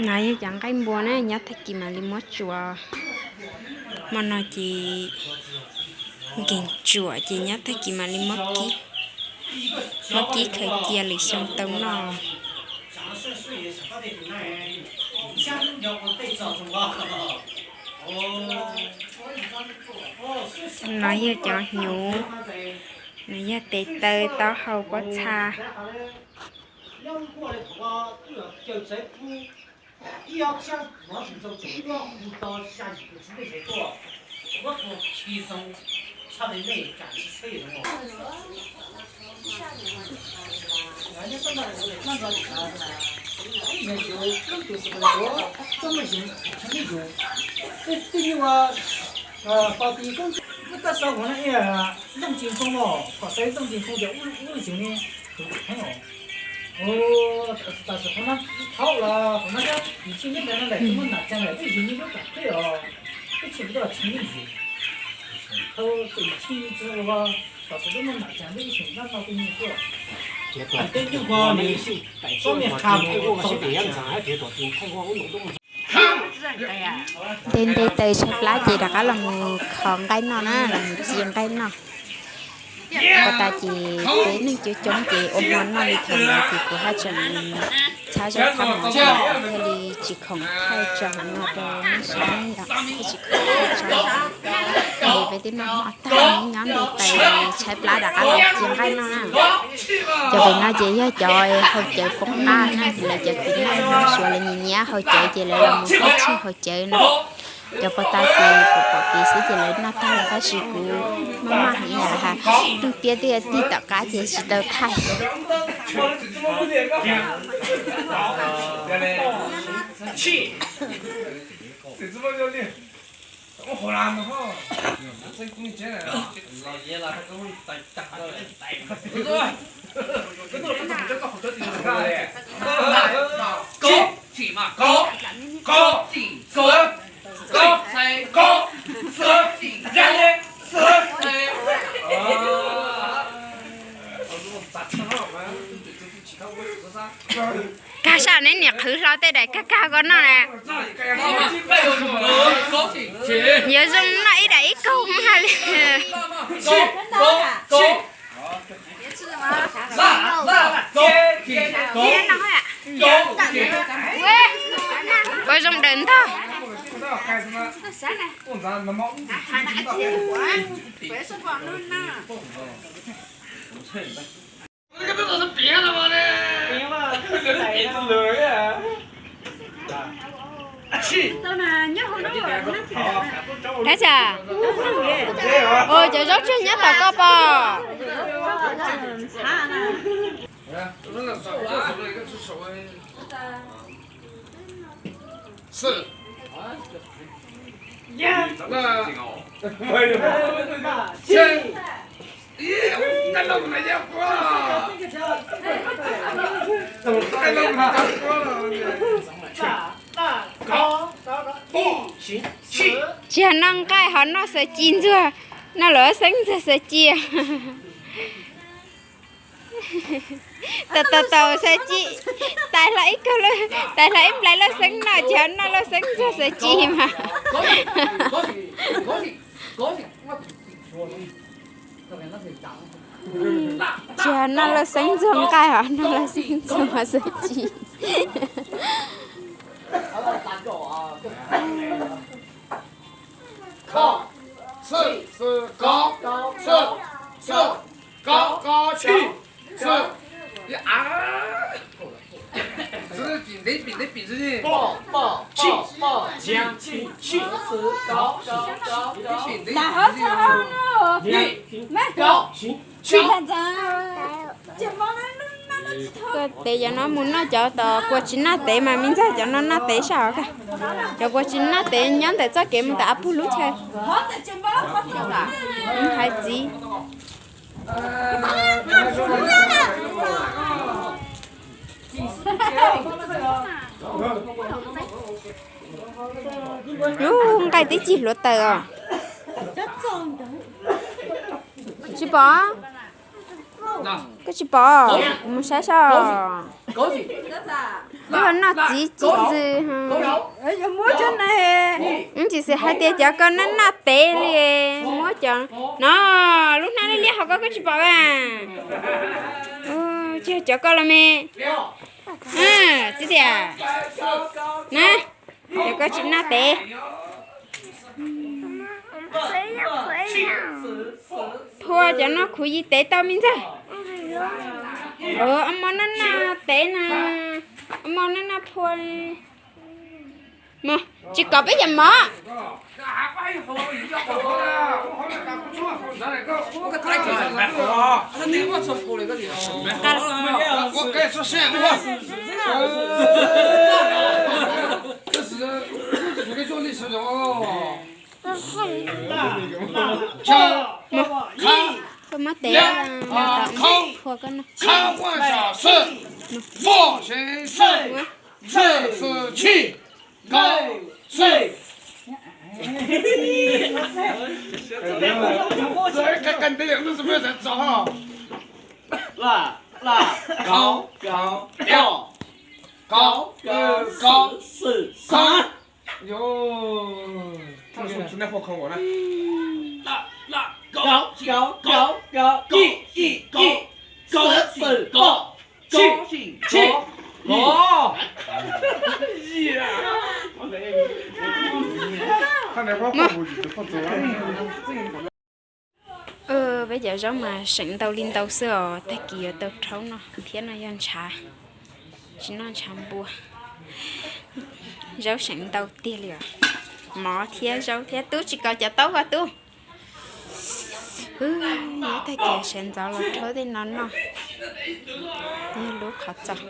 No yog cov nqaij npua na, nyob tag kis mam li muab tsuav. Hmo no ces nkeeg tsuam ces nyob tag kis mam li muab kib, muab kib khaws cia lwm xyoo tau noj. No yog cov hnyuv, no yog tes taw, taub hau, pob txha. Tam sim qhov no tsis thaum los qhov no thiab, yim txhij nyob ntawd no lawm twb muaj nam tsees lawm, twb yim niaj lub kam qheb os, twb tsis tau tshee leej yim. Thaum twm txhij txhua ua, tam sim twb muaj nam tsees twb ib xyoos nyob no twb niaj tuaj. Ces tej nyuj ko nws txob me qha mus txog nam tsees. Nte nte taws tshaib plab ces rov qab los mus kho nqaij noj na, los mus ci nqaij noj. Ua tas ces peb neeg coob coob ces ua hmo noj li thaum ntawd ces kuv haj tseem txhab zaub txhab mov thiaj li tsis khoom thaij tso hauv no rau nej saib yom, thiaj tsis khoom thaij tso. Ces peb twb noj hmo tag nyob nte taws tshaib plab rov qab los ci nqaij noj na. Cov pem no ces yog cov haus cawv poob qab na, lawv cov txiv neej Hmoob Suav lawv nyiam nyiam haus cawv ces lawv los mus pab tsij haus cawv no. Cov puag ta ces kuv pom kev xwb ces lawv noj tag lawm tab sis kuv maj maj heev yam ha, rooj tiab twb tig tom qab ces tsis tau thaij. Kag sab neb niam qhwv hlo tej daim kag kag ko noj na. Yuav zoo noj ib daim ib kaug haj li. Ua zoo daws ntag. Ab tsa, ua cov zaub tseg nyob tom koj pom. Tsis yog noj nqaij ho noj xaws ci ntxuag, noj lawv xeeb ntxuag xaws ci. Tau tau tau xaws ci, tais hlo ib kaug, tais hlo ib nplais lauj xeeb noj, tsis yog noj lauj xeeb ntxuag xaws ci mas. Tsis yog noj lauj xeeb ntxuag nqaij os, noj lauj xeeb ntxuag xaws ci. Koj tes cov no mus noj cov tom kua tsis noj tev mas me ntxawg, cov no noj tev sab hauv. Cov kua tsis noj tev nyob ntawm txoj kev mus tom av pug lub chaw. Hais txiv. Lub nqaij twb cig hluav taws os. Tsis pom? Koj tsis pom? Kuv mus saib saib. Koj noj txiv txiv txwv. Ntsis xwm hais tias cov koj noj noj tev li, muab cov no, lub hnab liab liab hauv koj koj tsis pom a? Tsis yog cov koj los me. Txiv tias na, cov koj tsis noj tev. Phua cov no khuv yig tev tau me ntxawg. Ab mos noj noj tev na, ab mos noj noj phua. Mos, tsis kom peb cov mov. Koj muab tev, phua koj no. Peb cov zaub mas seem ntau li ntau xwb os, tag kis yuav tau rhaub noj thiab no yog ntshav, tsis noj ntshav npua. Zaub seem ntau tiag li os, mov thiab zaub thiab. Tub tsis kov cov taub ko tub. Nyob tag kis sawv ntxov los rhaub tej no noj, yog lub qhov txos.